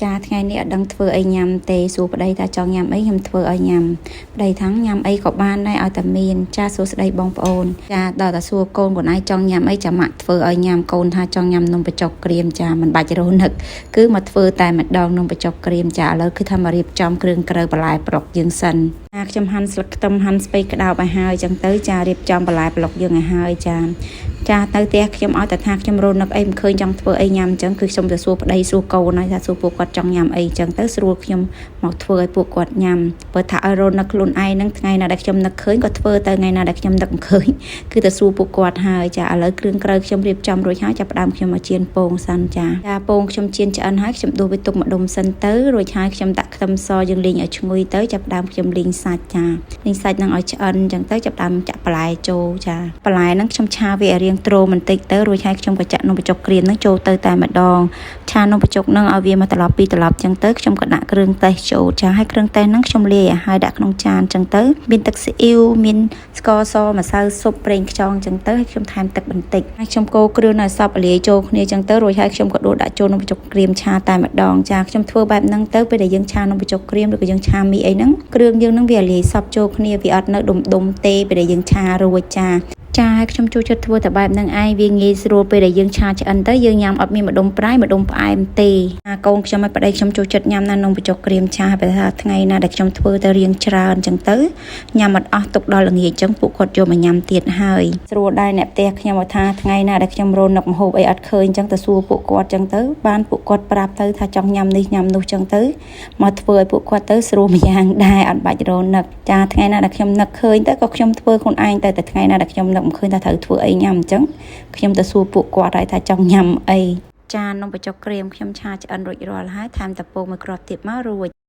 ចាថ្ងៃនេះអត់ដឹងធ្វើអីញ៉ាំទេសួរប្តីថាចង់ញ៉ាំអីខ្ញុំធ្វើឲ្យញ៉ាំប្តីថាញ៉ាំអីក៏បានដែរឲ្យតែមានចាសួស្តីបងប្អូនចាដល់តែសួរកូនខ្លួនឯងចង់ញ៉ាំអីចាំម៉ាក់ធ្វើឲ្យញ៉ាំកូនថាចង់ញ៉ាំនំបញ្ចុកក្រៀមចាមិនបាច់រនឹកគឺមកធ្វើតែម្ដងនំបញ្ចុកក្រៀមចាឥឡូវគឺថាមករៀបចំគ្រឿងក្រៅបន្លែប្រុកយើងសិនចាខ្ញុំហាន់ស្លឹកខ្ទឹមហាន់ស្ពៃក្តោបឲ្យហើយចឹងទៅចារៀបចំបន្លែប្លុកយើងឲ្យហើយចាចាទៅផ្ទះខ្ញុំឲ្យតែថាខ្ញុំរនឹកអីមិនឃើញចង់ធ្វើអីញ៉ាំអញ្ចឹងគឺខ្ញុំទៅសួរប្តីសួរកូនហើយថាសួរពួកគាត់ចង់ញ៉ាំអីអញ្ចឹងទៅស្រួលខ្ញុំមកធ្វើឲ្យពួកគាត់ញ៉ាំបើថាឲ្យរនឹកខ្លួនឯងហ្នឹងថ្ងៃណាដែលខ្ញុំនឹកឃើញក៏ធ្វើទៅថ្ងៃណាដែលខ្ញុំនឹកមិនឃើញគឺទៅសួរពួកគាត់ហើយចាឥឡូវគ្រឿងក្រៅខ្ញុំរៀបចំរួចហើយចាប់ផ្ដើមខ្ញុំមកចៀនពងសិនចាចាពងខ្ញុំចៀនឆ្អិនហើយខ្ញុំដួសវាទុកម្ដុំសិនទៅរួចហើយខ្ញុំដាក់ខ្ទឹមសយើងលីងឲ្យឈ្ងុយទៅចាប់ផ្ដើមខ្ញុំលីងសាច់ចាលីងសាច់ហ្នឹងឲ្យឆ្អិនអញ្ចឹងទៅចាប់ផ្ដើមចាក់បន្លែចូលចាបន្លែហ្នឹងខ្ញុំឆាវាឲ្យរាងត្រូបន្តិចទៅរួចហើយខ្ញុំក៏ចាក់នំបញ្ចុកក្រៀមហ្នឹងចូលទៅតែម្ដងឆានំបញ្ចុកហ្នឹងឲ្យវាមកត្រឡប់ពីរត្រឡប់អញ្ចឹងទៅខ្ញុំក៏ដាក់គ្រឿងទេសចូលចាហើយគ្រឿងទេសហ្នឹងខ្ញុំលាយឲ្យហើយដាក់ក្នុងចានអញ្ចឹងទៅមានទឹកស៊ីអ៊ីវមានស្ករសម្សៅស៊ុបប្រេងខ្យងអញ្ចឹងទៅហើយខ្ញុំថែមទឹកបន្តិចហើយខ្ញុំកូរគ្រឿងឲ្យសព្វលាយចូលគ្នាអញ្ចឹងទៅរួចហើយខ្ញុំក៏ដួសដាក់ចូលនំបញ្ចុកក្រៀមឆាតែម្ដងចាខ្ញុំធ្វើបែបហ្នឹងទៅពេលដែលយើងឆានំបញ្ចុកក្រៀមឬក៏យើងឆាមីអីហ្នឹងគ្រឿងយើងហ្នឹងវាលាយសព្វចូលគ្នាវាអត់នៅដុំដុំទេពេលដែលយើងឆារួចចាចាឲ្យខ្ញុំចូលចិត្តធ្វើតែបែបហ្នឹងឯងវាងាយស្រួលពេលដែលយើងឆាឆ្អិនទៅយើងញ៉ាំអត់មានម្ដុំប្រៃម្ដុំផ្អែមទេអាកូនខ្ញុំឲ្យប្តីខ្ញុំចូលចិត្តញ៉ាំណានំបញ្ចុកក្រៀមឆាពេលថាថ្ងៃណាដែលខ្ញុំធ្វើទៅរៀងច្រើនអញ្ចឹងទៅញ៉ាំអត់អស់ទុកដល់ល្ងាចអញ្ចឹងពួកគាត់យកមកញ៉ាំទៀតហើយស្រួលដែរអ្នកផ្ទះខ្ញុំឲ្យថាថ្ងៃណាដែលខ្ញុំរនឹកម្ហូបអីអត់ឃើញអញ្ចឹងទៅសួរពួកគាត់អញ្ចឹងទៅបានពួកគាត់ប្រាប់ទៅថាចង់ញ៉ាំនេះញ៉ាំនោះអញ្ចឹងទៅមកធ្វើឲ្យពួកគាត់ទៅស្រួលម្យ៉ាងដែរអត់បាច់រនឹកចាថ្ងៃណាដែលខ្ញុំនឹកឃើញទៅក៏ខ្ញុំធ្វើខ្លួនឯងទៅតែថ្ងៃណាដែលខ្ញុំនឹកមិនឃើញថាត្រូវធ្វើអីញ៉ាំអញ្ចឹងខ្ញុំទៅសួរពួកគាត់ហើយថាចង់ញ៉ាំអីចានំបញ្ចុកក្រៀមខ្ញុំឆាឆ្អិនរួចរាល់ហើយថែមតពងមួយគ្រាប់ទៀតមករួច។